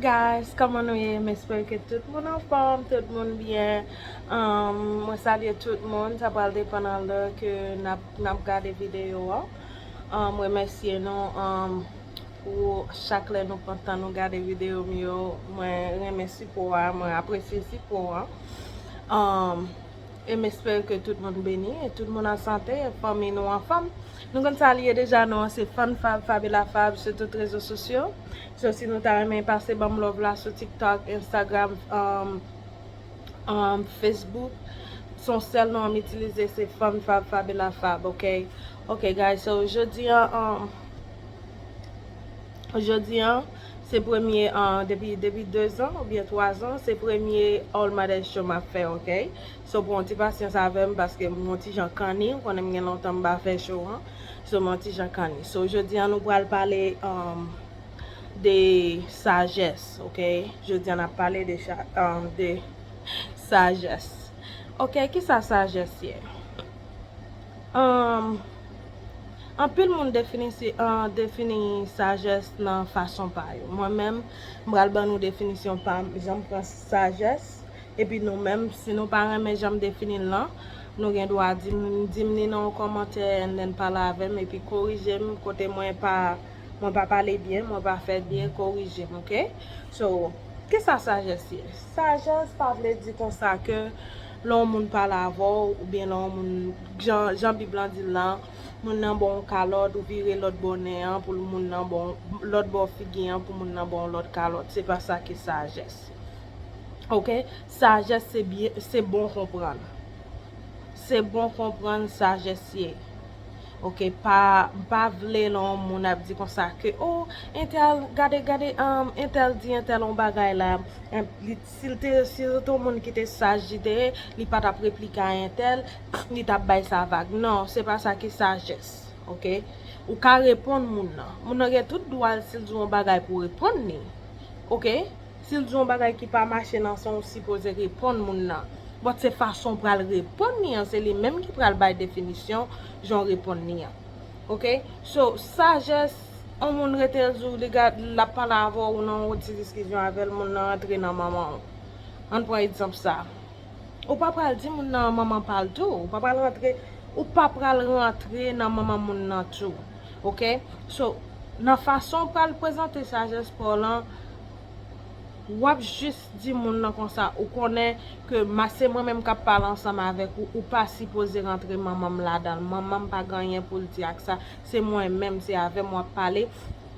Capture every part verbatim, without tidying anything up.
Guys, kòman nou ye? M espere ke tout moun anfòm, tout moun byen. Um, mwen salye tout moun, sa pral depann nan lè ke n ap, n ap gade videyo an. Um, m remèsye nou um, pou chak lè nou pran tan nou gade videyo m yo. Mwen renmen sipò a, mwen apresye sipò a. Um, e m espere ke tout moun beni, e tout moun an sante, e fanmi nou anfòm. Nou konn sa l ye deja, non, se Fann Fab, Fab e la Fab sou tout rezo sosyo. So, si nou ta renmen pase ban m love la sou TikTok, Instagram, um, um, Facebook, se yon sèl non m itilize, se Fann Fab, Fab e la Fab, ok? Ok, guys, so, jodi an, um, jodi an, se premye, uh, depi, depi de zan oubyen twa zan, se premye All Mother Show m ap fè, ok? So, pran yon ti pasyans avè m, paske m yon ti jan kanni, ou konnen m gen lontan m pa fè show an. So, m yon ti jan kanni. So, jodi an, nou pral pale, um, de sajès, ok? Jodi an, n ap pale de, cha- um, de sajès. Ok, kisa sajès ye? Um, anpil moun defini, uh, defini sajès nan fason pa yo. Mwen menm, m pral ban nou definisyon pa m, jan m pran sajès. Epi nou menm, si nou pa renmen jan m defini l lan, nou gen dwa di m, di m li nan yon kòmantè, and then pale avè m, epi korije m kote mwen pa, mwen pa pale byen, mwen pa fè byen, korije m, ok? So, kisa sajès ye? Sajès pa vle di konsa ke lè yon moun pale avè w, oubyen lè yon moun, jan, jan Bib lan di l lan, moun nan ba w yon kalòt, ou vire lòt bò nen an pou moun nan ba w, lòt bò figi an pou moun nan ba w yon lòt kalòt. Se pa sa ki sajès. Ok? Sajès se byen, se bon konprann. Se bon konprann sajès ye. Ok, pa, m pa vle lè yon moun ap di konsa ke, oh, entèl, gade, gade, um, entèl di entèl yon bagay la, em, li, si l te, si l te yon moun ki te saj li te ye, li pa t ap replike a entèl, li t ap bay sa vag. Non, se pa sa ki sajès, ok? Ou ka reponn moun nan. Moun nan gen tout dwa l, si l di w yon bagay pou w reponn li, ok? Si l di w yon bagay ki pa mache nan sans, ou sipoze reponn moun nan. But se fason w pral reponn li an, se li menm ki pral bay definisyon jan w reponn li an. Ok? So, sajès, yon moun rete l di w, li gad, l ap pale avè w, ou nan yon ti diskisyon avè l, moun nan antre nan manman w. Ann pran egzanp sa. Ou pa pral di moun nan manman pa l tou. Ou pa pral rantre, ou pa pral rantre nan manman moun nan tou. Ok? So, nan fason w pral prezante sajès pa w lan, w ap jis di moun nan konsa, ou konnen ke ma, se mwen menm k ap pale ansanm avèk ou, ou pa sipoze rantre manman m ladan l. Manman m pa gen anyen pou l di ak sa. Se mwen menm, se avè m w ap pale.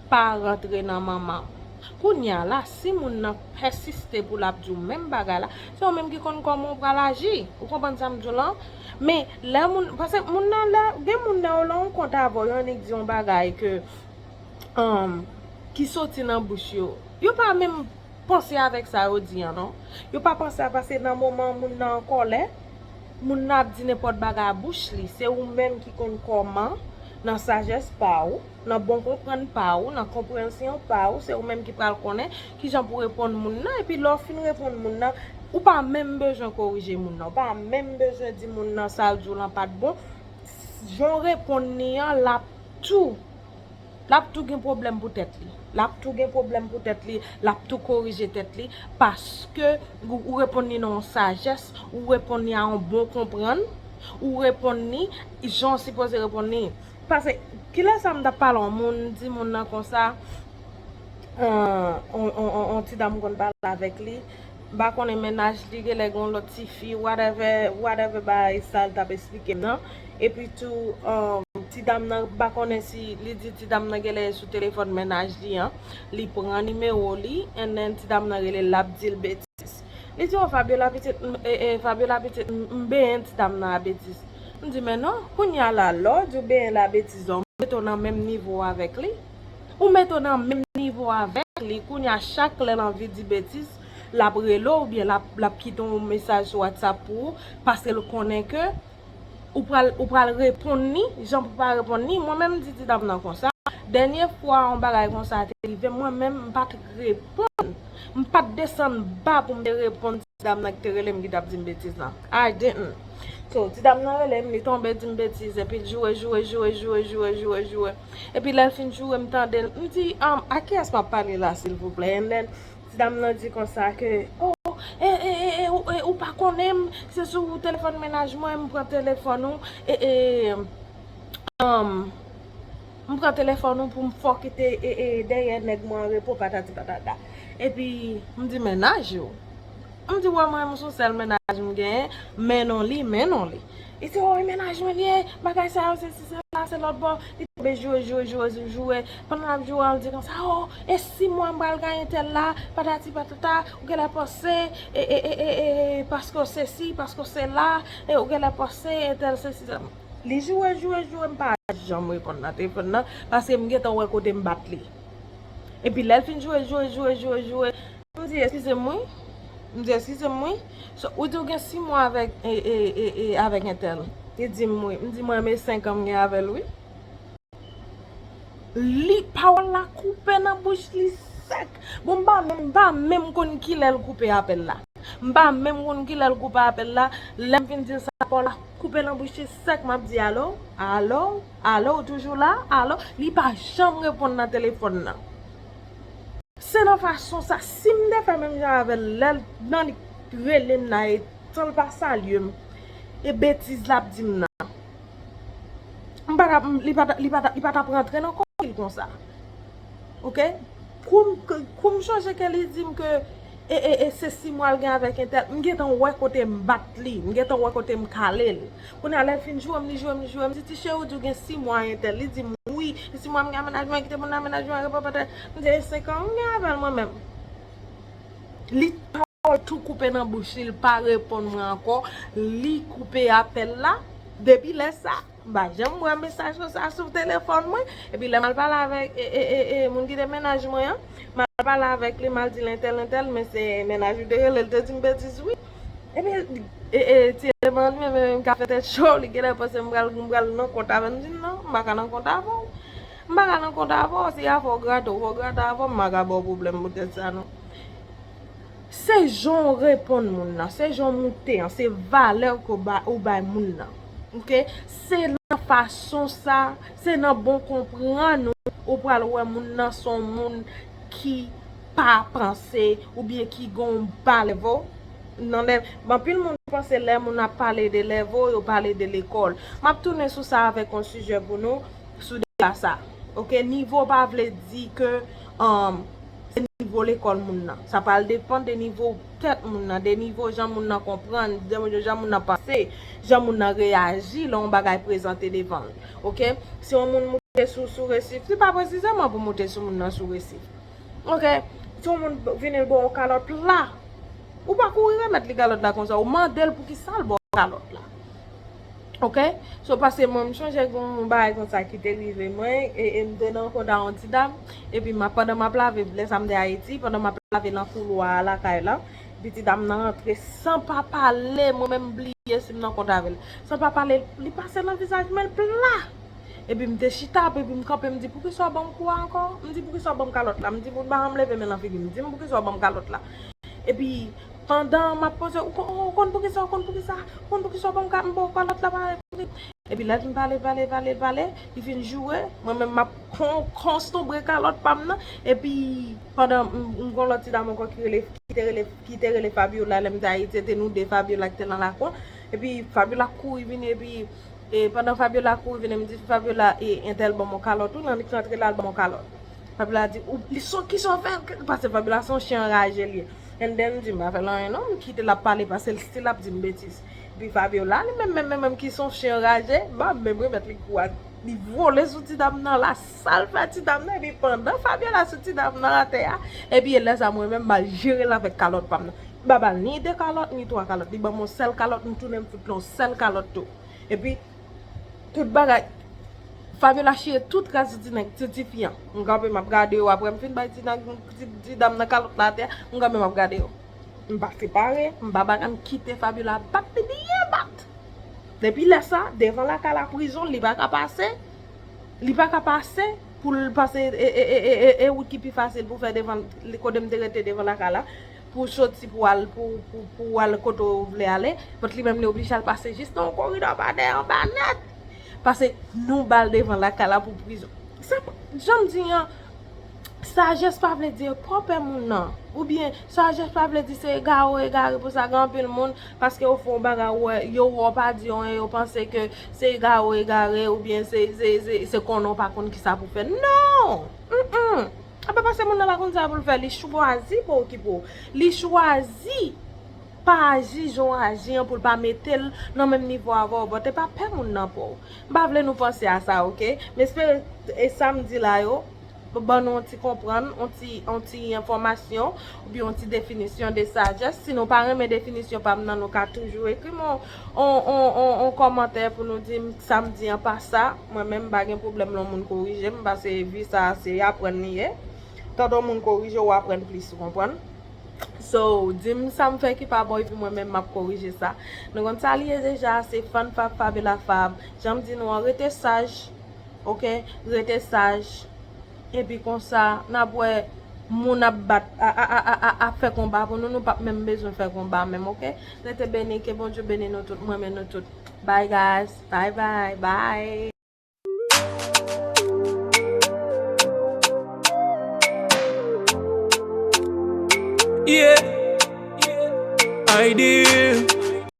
Pa rantre nan manman m. Kounye a la, si moun nan pèsiste pou l ap di w menm bagay la, se ou menm ki konn kòman w pral aji. Ou konprann sa m di w lan? Men, lè moun, paske moun nan, lè, gen moun nan yo lan yon kont avè w, yo annik di yon bagay ke, um, ki soti nan bouch yo. Yo pa menm panse avèk sa yo di an, non. Yo pa panse a, paske nan moman moun nan an kòlè, moun nan ap di nenpòt bagay a bouch li. Se ou menm ki konn kòman, nan sajès pa w, nan bon konprann pa w, nan konpreyansyon pa w, se ou menm ki pral konnen kijan pou reponn moun nan. Epi lè w fin reponn moun nan, ou pa menm bezwen korije moun nan. Ou pa menm bezwen di moun nan sa l di w lan pa t bon. Jan w reponn li an, l ap tou L ap tou gen pwoblèm pou tèt li. L ap tou gen pwoblèm pou tèt li. L ap tou korije tèt li. Paske ou, ou reponn li nan yon sajès, ou reponn li a yon bon konprann, ou reponn li jan w sipoze reponn li. Paske, kilè sa m t ap pale yon moun, di moun nan konsa, euh, on, on, on, on ti dam konn pale avèk li, m pa konnen mennaj li, genlè gen yon lòt tifi, whatever, whatever bagay sa l t ap esplike m nan. Epi tou, um, ti dam nan, m pa konnen si li di ti dam nan genlè sou telefòn mennaj li an, li pran nimewo li, and then ti dam nan rele l, l ap di l betiz. Li di, "Oh, Fabiola pitit, m, e, e, Fabiola pitit, m, m benyen ti dam nan a betiz." M di, "Men non, kounye a la, lè w di w benyen l a betiz, ou mete w nan menm nivo avèk li." Ou mete w nan menm nivo avèk li, kounye a chak lè l anvi di betiz, l ap rele w oubyen l ap, l ap kite yon mesaj sou WhatsApp pou ou, paske l konnen ke ou pral, ou pral reponn li, jan pou pa reponn li. Mwen menm m di ti dam nan konsa, dènye fwa yon bagay konsa te rive, mwen menm m pa t reponn. M pa t desann ba pou m te reponn ti dam nan ki te rele m ki t ap di m betiz lan. I didn't. So, ti dam nan rele m, li tonbe di m betiz, epi l joure, joure, joure, joure, joure, joure, joure. Epi lè l fin joure, m tande l, m di, um, a kiyès m ap pale la, silvouplè? And then, ti dam nan di konsa ke, oh, e, e, e, e, ou, e, ou pa konnen m, se sou telefòn mennaj mwen, m pran telefòn ou, e, e, um, m pran telefòn ou pou m fè w kite, e, e, dèyè nèg mwen an repo, patati patata. Epi, m di, mennaj ou? M di, wè, mwen, m se yon sèl mennaj m genyen, men non li, men non li. Li di, o, e mennaj mwen li ye, bagay sa yo, se si, se la, se lòt bò. Li tonbe joure, joure, joure, joure. Pandan l ap joure, l di konsa, o, e si mwa m pral gaye entèl la, patati patata, ou genlè panse, e, e, e, e, e, paske w se si, paske w se la, e ou genlè panse, entèl se si, se la. Li joure, joure, joure, m pa janm reponn nan telefòn nan, paske m gentan wè kote m bat li. Epi lè l fin joure, joure, joure, joure, joure, m di, eskize m wi. M di, eskize m wi. So, ou di w gen sis mwa avèk, e, e, e, e, avèk entèl. Li di m wi. M di, mwen menm e senk an m gen avè l wi. Li, pawòl la koupe nan bouch li sèk. Bon, m pa menm, m pa menm konn kilè l koupe apèl la. M pa menm konn kilè l koupe apèl la. Lè m fin di l sa, pawòl la koupe nan bouch li sèk. M ap di, alo, alo, alo, ou toujou la? Alo? Li pa janm reponn nan telefòn nan. Se nan fason sa, si m te fè menm jan avè l, lè l nan li rele m la, e san l pa salye m, e betiz l ap di m nan. M pa t ap, li pa t, li pa t, li pa t ap rantre nan kò l konsa. Oke? Kou m, kou m chonje ke li di m ke e, e, e se sis mwa l gen avèk entèl, m gentan wè kote m bat li, m gentan wè kote m kale l. Kounye a lè l fin joure m, li joure m, li joure m, li di, ti cheri, ou di w gen sis mwa entèl. Li di m, wi, e sis mwa m gen a mennaj mwen, kite moun nan mennaj mwen, repo patè. M di, e senk an m gen avè l mwen menm. Li pawòl tou koupe nan bouch li, li pa reponn mwen ankò. Li koupe apèl la. Depi lè sa, m pa janm wè mesaj konsa sou telefòn mwen. Epi lè m al pale avèk, e, e, e, e, moun ki te mennaj mwen an, m al pale avèk li, m al di l entèl, entèl, men se mennaj ou te rele, l te di m betiz wi. Epi, e, e, ti eleman li menm, menm ka fè tèt cho, li genlè panse m pral, m pral nan kont avè l. M di, non, m pa ka nan kont avè w. M pa ka nan kont avè w, se afè w grate w, fò w grate avè w, m pa ka ba w pwoblèm poutèt sa, non. Se jan w reponn moun nan, se jan w moute an, se valè ke w ba, ou bay moun nan. Oke? Se nan fason sa, se nan bon konprann ou, ou pral wè moun nan se yon moun ki pa panse oubyen ki gen yon ba lèvo nan lè, anpil moun panse lè moun ap pale de lèvo, yo pale de lekòl. M ap tounen sou sa avèk yon sijè pou nou sou deba sa. Oke, nivo pa vle di ke, um, se nivo lekòl moun nan. Sa pral depann de nivo tèt moun nan, de nivo jan moun nan konprann, de jan moun nan panse, jan moun nan reyaji lè yon bagay prezante devan l. Oke? Si yon moun moute sou, sou resif, se pa presizeman pou moute sou moun nan sou resif. Oke? Si yon moun vini l ba w kalòt la, ou pa kouri remèt li kalòt la konsa, ou mande l poukisa l ba w kalòt la. Oke? So, paske mwen, m chonje gen yon bagay konsa ki te rive mwen, e, e m te nan kont a yon ti dam, epi m ap, pandan m ap lave, lè sa m te Ayiti, pandan m ap lave nan koulwa a lakay la, epi ti dam nan rantre san pa pale, mwen menm m bliye si m nan kont avè l. San pa pale, li pase nan vizaj mwen, l pla! Epi m te chita, epi m kanpe, m di, poukisa w ban m kou a ankò? M di, poukisa w ban m kalòt la? M di, moun pa janm leve men nan figi m. M di m, poukisa w ban m kalòt la? Epi, pandan m ap poze, ou kon-, ou konn poukisa, ou konn poukisa, ou konn poukisa w ban m ka-, m ba w kalòt la, pa repete. Epi lè l fin pale, pale, pale, pale, li fin joure, mwen menm m ap kon-, konstonbre kalòt pa m nan. Epi, pandan m, m gon lòt ti dam ankò ki rele, ki te rele, ki te rele Fabiola, lè m te Ayiti, se te nou de Fabiola ki te nan lakou an. Epi, Fabiola kouri vini, epi, e, pandan Fabiola kouri vini, m di, Fabiola, e, entèl ban m yon kalòt, wi, nan li k rantre la, l ban m yon kalòt. Fabiola di, ou, li so, kisa w fè? Paske Fabiola se yon chen anraje li ye. And then, m di, m pa fè l anyen non, m kite l ap pale, paske l still ap di m betiz. Epi Fabiola, li menm, menm, menm, menm ki se yon chen anraje, m pa menm remèt li kou a. Li vole sou ti dam nan, la sal fè ti dam nan, epi pandan Fabiola sou ti dam nan atè a, epi e lè sa mwen menm, m al jere l avèk kalòt pa m nan. M pa ba l ni de kalòt, ni twa kalòt. Li ban m yon sèl kalòt, m tounen m fout li yon sèl kalòt tou. Epi, tout bagay. Fabiola chire tout ras ti nèg, ti, ti fi an. M kanpe, m ap gade yo. Apre m fin bay ti nèg, ti, ti dam nan kalòt la atè, m kanpe, m ap gade yo. M pa separe, m pa bagay, m kite Fabiola bat li byen bat. Depi lè sa, devan lakay la prizon, li pa ka pase. Li pa ka pase pou l pase, e, e, e wout ki pi fasil pou fè devan, kote m te rete devan lakay la. pou soti pou al pou, pou, pou al kote w vle ale, but li menm li oblije al pase jis nan yon koridò pa dèyè anba nèt. Pase nou ba l devan lakay la pou prizon. Sa, jan m di an, sajès pa vle di pa pè moun nan. Oubyen, sajès pa vle di se egare w egare pou sa gen anpil moun, paske yo fè yon bagay, ou wè, yo wè w pa di anyen, yo panse ke se egare w egare, oubyen se, se, se, se konnen w pa konn kisa pou fè. Non! Mm-mm. A pa paske moun nan pa konn sa pou l fè, li chwazi pa okipe w. Li chwazi pa aji jan w aji an pou l pa mete l nan menm nivo avè w, but e pa pè moun nan pa w. M pa vle nou panse a sa, oke? M espere e sa m di la yo ban nou yon ti konprann, yon ti, yon ti enfòmasyon, oubyen yon ti definisyon de sajès. Si nou pa renmen definisyon pa m nan, nou ka toujou ekri m yon, yon, yon, yon, yon kòmantè pou nou di m sa m di an pa sa. Mwen menm, m pa gen pwoblèm lè yon moun korije m, paske vi sa a se aprann li ye. Tann yon moun korije w, w aprann plis, ou konprann? So, di m sa m fè ki pa bon, epi mwen menm m ap korije sa. Nou konn sa li ye deja, se Fann Fab, Fab e la Fab. Jan m di nou an, rete saj, oke? Rete saj. Epi konsa, n ap wè moun ap bat, a, a, a, a, a, ap fè konba pou nou, nou p ap menm bezwen fè konba menm, oke? Rete beni, ke Bondye beni nou tout, m renmen nou tout. Bye guys, bye bye, bye. Yeah. I did.